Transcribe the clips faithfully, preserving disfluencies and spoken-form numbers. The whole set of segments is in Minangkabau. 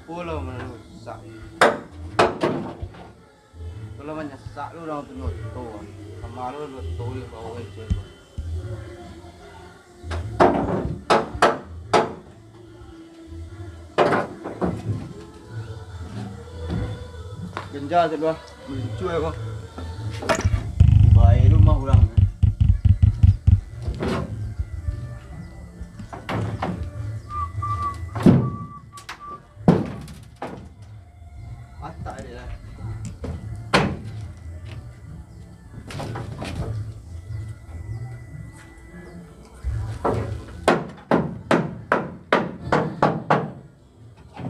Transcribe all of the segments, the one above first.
Pulau manusak. Kalau manyasak lu urang tu nyoto. Kamalu nyoto di bawah itu. Genja tu lah. Melucu ya kau. Baik rumah orang. Matak dia lah.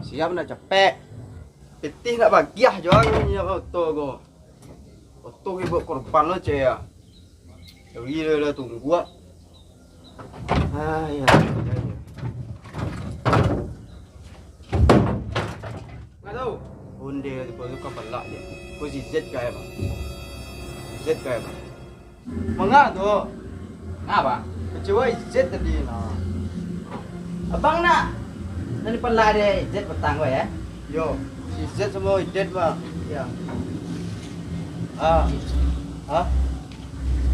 Siap nak capek. Pitih nak bagiah jo ang nyo oto ko. Oto ko buek korban lo, ceh, ya. Lagi lah, lah tunggu ah. Ah, ya, ya, ya. Nggak tahu. Onde lah tiba tu kapalak je. Ko si Z ka, Bang. Si Z ka, Bang. Manga tu? Ngapa? Kecewa Izet tadi nah. Abang nak dari pala ada Izet petang ko ya? Yo, si Izet sama Izet mah. Ya. Ah. Ah.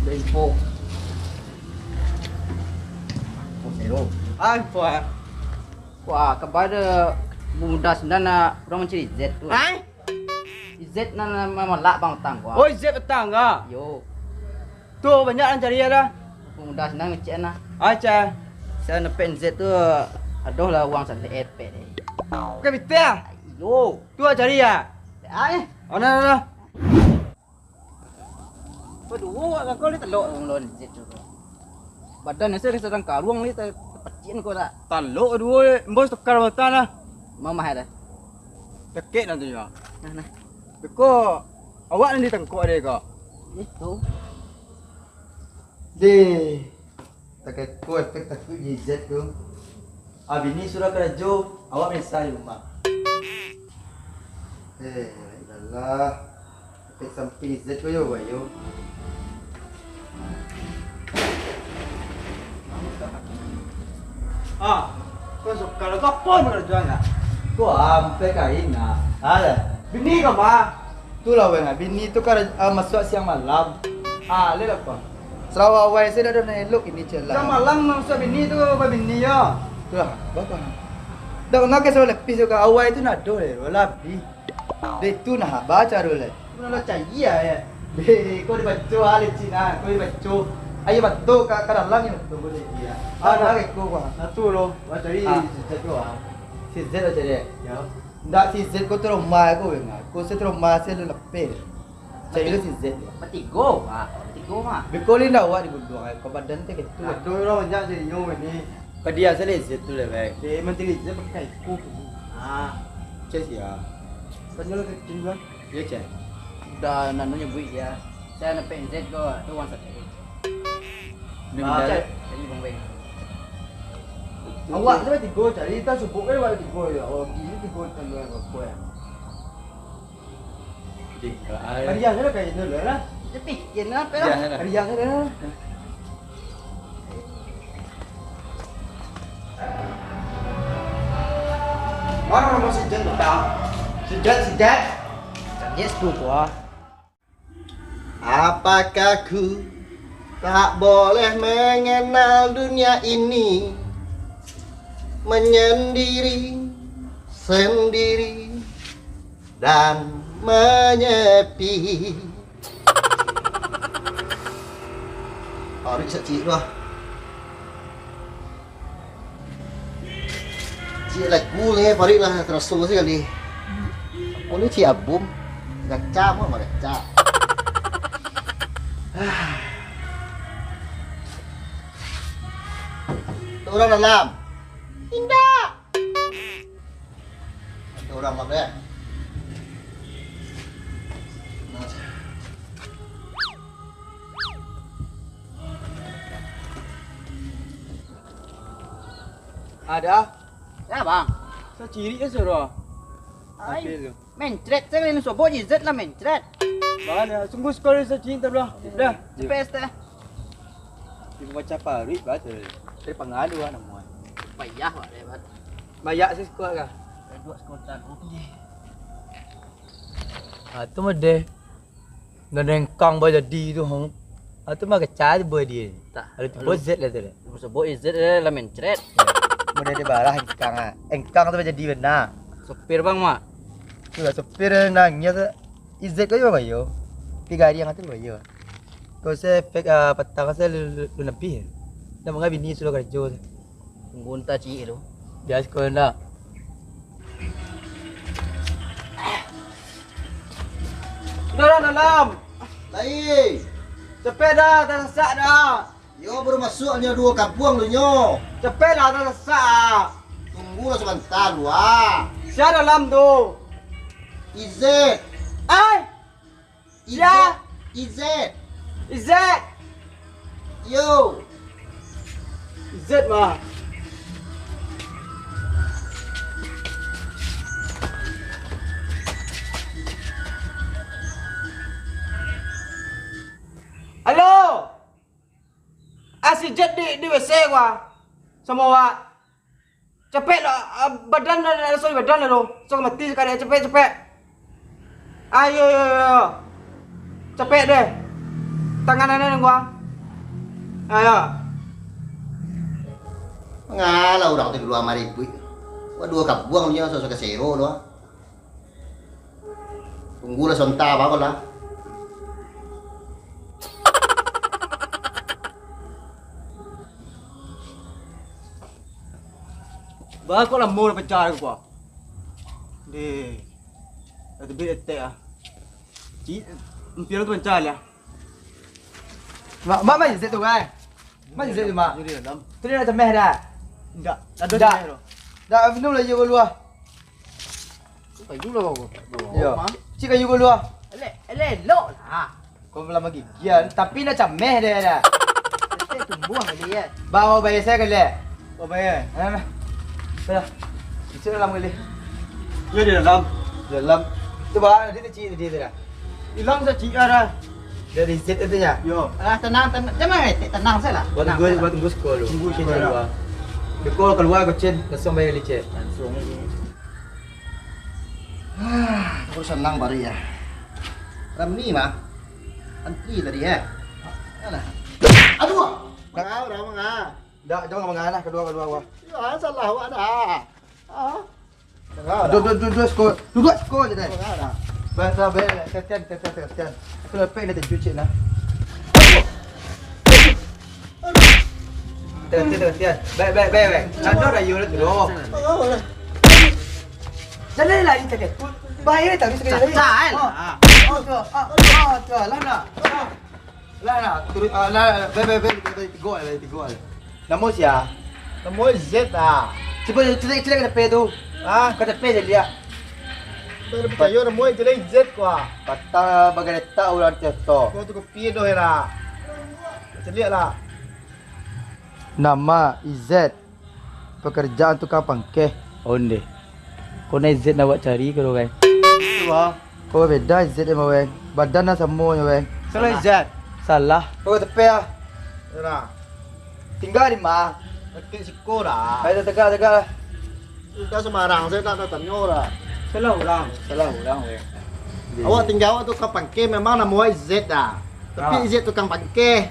Dari info. Info zero. Ah, info ah. Wah, kabar ada pemuda sinan nak urang mancari Izet tu. Ai? Izet nan mamalak bang utang ko. Oh, Izet utang ka? Yo. Tu banyak nan cari ado. Pemuda sinan ngecek nah. Aca. Saya nepek Izet tu adoh lah uang sampai epek deh. Bukan pitih ah? Yo. Tu ah cari ah? Ah, eh. Oh, nah, nah, nah. Baduo awak ka ko ni talok lawan Izet tu. Badan asa ka sadang karuang ni ta-, tapacik ko tak? Talok duo, bos tukar mata lah. Mamah dah. Tekek nanti yo. Nah, nah. Beko awak nan ditengkok deh ko. Itu. Deh. Takah ko efek takuik Izet tu. Ah, bini surang karajo, awak menyesal di rumah. Eh, iyalah. Efek samping Izet ko yo, yo. Ah, ko suka lah, ko apo karajo nak? Ko ampe kain nah. Alah, bini ko mah. Itulah weh, bini tu kan, ah, masuak siang malam. Ah, lihat apa? Sarawak wai saya dah ada elok ini, cek lah. Siang malam masuak bini tu, apa bini yo? Itulah, apa? Dah pernah ke sarawak lepis tu, awai tu nado deh, labi. Deh tu nah, baca dulu lah. Mana lah cahaya ya? Deh, kau dibaco ah, licin ah, kau dibaco. Ayo bato ka, ka dalam ni bato kau jadi ah. Ah, nah, kau ah. Nah, tu lo, baca di Izet tu ah. Si Izet baca deh. Ya. Ndak si Izet ko trauma ko, Bang. Ko se trauma se lepeh. Cari lu si Izet. Batigo, Pak. Batigo, Mak. Beko li ndak awak di guduang, ko badan teh gitu. Aduh, urang banyak jadi nyo ini. Ka dia se le Izet tu le, Bang. Dia menteri Izet pakai ku. Ah. Cek sia. Tanya lu kecil, Bang. Iya, Cek. Udah, nanu nyebuik dia. Saya nepek Izet ko, tu uang satu. Ini ah, bendal. Cek. Jadi, Bang Beng. Awak tu tigo cari, kita subuh kan awak tigo ya. Oh, gini tigo kan dua apa ya? Tiga. Harian kan kayak itu lah. Tapi kena apa lah? Iya, iya. Harian kan. Mana nama si Jen, Bang? Si Jen, si Jen. Yes, tu gua. Apakah ku tak boleh mengenal dunia ini? Menyendiri, sendiri, dan menyepi. Parik sak ciek tu ah. Ciek lagu ni, parik lah teraso sekali. Apo ni ciek album? Gacha pun mah gacha. Urang dalam. Indak. Ado urang mah, Bre. Ada? Ya, Bang. Sacirik ya, Suro. Ai, ambil tu. Mencret saja ini sobo Izet lah mencret. Bang, ya, sungguh sekali sacirik tu lah. Dah. Cepet teh. Di baca paruik baca. Dari pangadu lah namuan. Payah, Pak, lewat. Mayak sih kuat kah? Duo sekota tu. Ah, tu mah deh. Nan engkang bah jadi tu, hong. Ah, tu mah kecai tu bah dia. Tak. Ada tu Lalu bah Z lah tu dah. Sebut Z lah, lah mencret. Mudah dia barah engkang ah. Engkang tu bah jadi bana. Sopir bang, Mak. Tu lah sopir nangis tu. Izet kau juo bayo. Tigo hari yang tu bayo. Kau se fake, ah, patang se lu, lu, lu lebih. Dah mangga bini suruh kerjo tu. Tunggu entah ciek tu. Biasa kau nak. Dah, dah, dalam. Lai. Cepet dah, dah sesak dah. Yo, baru masuak nyo duo kampuang tu nyo. Cepet lah, dah sesak. Tunggu lah sabanta lu ah. Sia dalam tu? Izet. Ai. Sia? Izet. Izet. Izet. Yo. Izet mah. Halo. Ah, si Jet di, di W C gua. Samo awak. Capek lah, ah, badan dah, dah, sorry, badan dah tu. So mati sakali, capek, capek. Ayo, yo, yo, yo. Capek deh. Tangan anak gua. Ayo. Mangalah urang tu di lua mari ipuik. Wah, duo kabuang nyo, so-so ka sero tu ah. Tunggulah sonta apa ko lah. Bah, kok lamo lah pecah ko, Pak? Deh. Dah tebik etek ah. Ci, empil tu pecah lah. Mak, mak, mak, Zet tu, kan? Mak, Zet tu, mak. Jadi dalam. Tu dia nak cemeh dah. Ndak, tak ada Ndak. Cemeh tu. Dah, minum lah, yo, keluar. Kayu lah kau. Yo. Cik kayu keluar. Elok, elok lah. Kau malah magigian, tapi nak cameh dia dah. Tumbuah kali ya. Bawa bayar saya kali. Bawa bayar. Nah, nah. Dah. Isi dalam kali. Ya, di dalam. Dalam. Tu bah, dia tu cik tadi tu dah. Hilang sa cik dah. Dari Z itu ya. Yo. Alah, tenang, tenang. Jangan eh, tenang saja lah. Buat tunggu, buat tunggu sekolah. Tunggu sini. Keluar. Dia call keluar kau Cin, langsung bayar licin. Langsung. Ah, baru sanang baru ya. Ramli mah. Antri tadi ya. Alah. Aduh. Manga, urang manga. Dak, jangan manga lah, kedua, kedua, kedua. Ya, salah awak dah. Ah. Manga dah. Duduk, duduk, duduk, skor. Duduk, skor je deh. Manga dah. Bahasa be, tetian, tetian, tetian. Aku lepek dia tercucik lah. Tengah, tengah, tengah. Baik, baik, baik, baik. Cando dah, you lah tu. Jangan lari tadi. Bahaya tadi sekali lagi. Cacah, eh. Ah. Oh, tu. Ah, ah, tu. Lah, nak. Lah, lah. Turun, ah, lah, lah. Baik, baik, baik, baik, baik. Tiga, baik, tiga. Namo sia? Namo Z ah. Cuba, cuba, cuba kat depan tu. Ah, kat depan je lihat. Tak ada percaya namo Z ko ah. Patah bagai letak urang tu. Kau tu kopi doh, era. Celiak lah. Nama Izet, pekerjaan tukang pangkeh. Onde. Kau nak Izet nak awak cari kalau, kan? Itu lah. Kau beda Izet sama, weh. Badan lah samo nyo, weh. Salah Izet. Salah. Kau tepi ah. Nah. Tinggal di ma? Dekat siko lah. Ayo tegak, tegak lah. Udah sembarang, saya tak tanyo lah. Salah urang. Salah urang, weh. Awak tinggal awak tukang pangkeh memang namo Izet dah. Tapi Izet tukang pangkeh.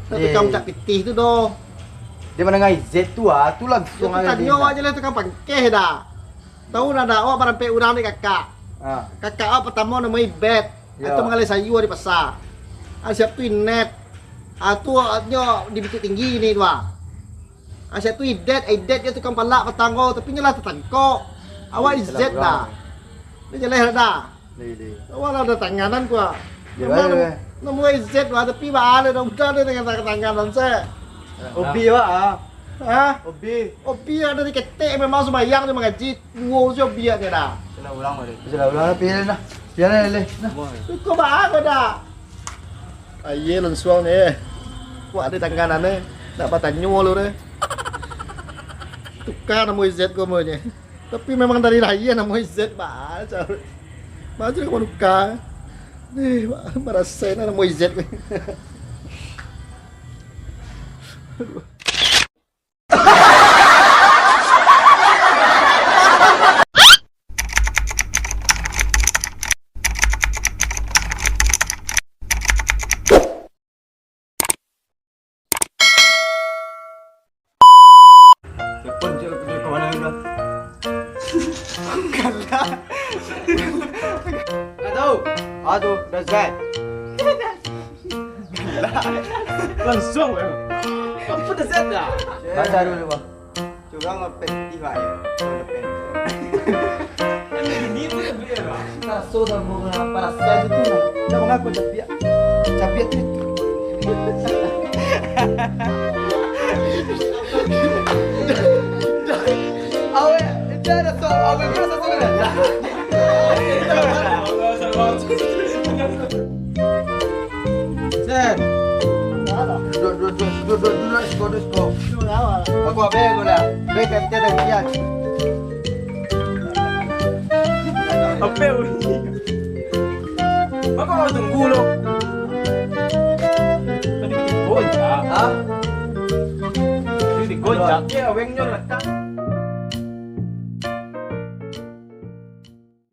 Tapi tukang mintak pitih tu doh. Dia mandanga Izet tu ah, tu langsung aja tanyo awak je lah tukang pangkeh dah. Tahu ndak awak marampek urang di kakak? Ah. Kakak awak pertamo namo Ibet. Yo. Itu manggaleh sayua di pasar. Ah, siap tu Inet. Ah, tu nyo di Bukit Tinggi ni tu ah. Ah, siap tu Idet, Idet je tukang palak patang ko, tapi nyo lah tatangkok. Awak Izet dah. Dia jelas dah. Lili. Awak lah ada tanganan kua. Memang namo Z lah, tapi baa lah dah, udah ada dengan tanganan se. Hobi awak ah. Hah? Hobi. Hobi ada di ketek memang sembahyang dia mengaji. Wow, si hobi dia dah. Salah ulang tadi. Salah ulang lah, pilih lah. Pilih lah, pilih. Nah. Cukup baa kau dah. Aye langsung ni. Kau ada tanganan ni. Nak bertanya lu ni. Tukar namo Z kau maunya. Tapi memang dari lahia namo Z, bah. Macam, macam nak manuka. Eh, bah, marasai nah namo Z. Aduh. Nggak tahu. Ah, tu, dah Z. Langsung, ya. Apa dah Z dah? Baca dulu, Bang. Curang apa? Ih, baik. Ini pun tak boleh, Bang. Kaso sama dengan parasai itu tuh. Dah mengaku capiak. Capiak tu. Awak, itu ada so, awak biasa sudah. Sen. Duduk, duduk, duduk, duduk, duduk, siko, duduk, siko. Aku apa yang kau dah? Baik, kan, tiada kian. Apa yang bunyi? Apa kau tunggu lo? Tadi bikin gocap. Hah? Tadi bikin gocap. Oke, awengnya letak.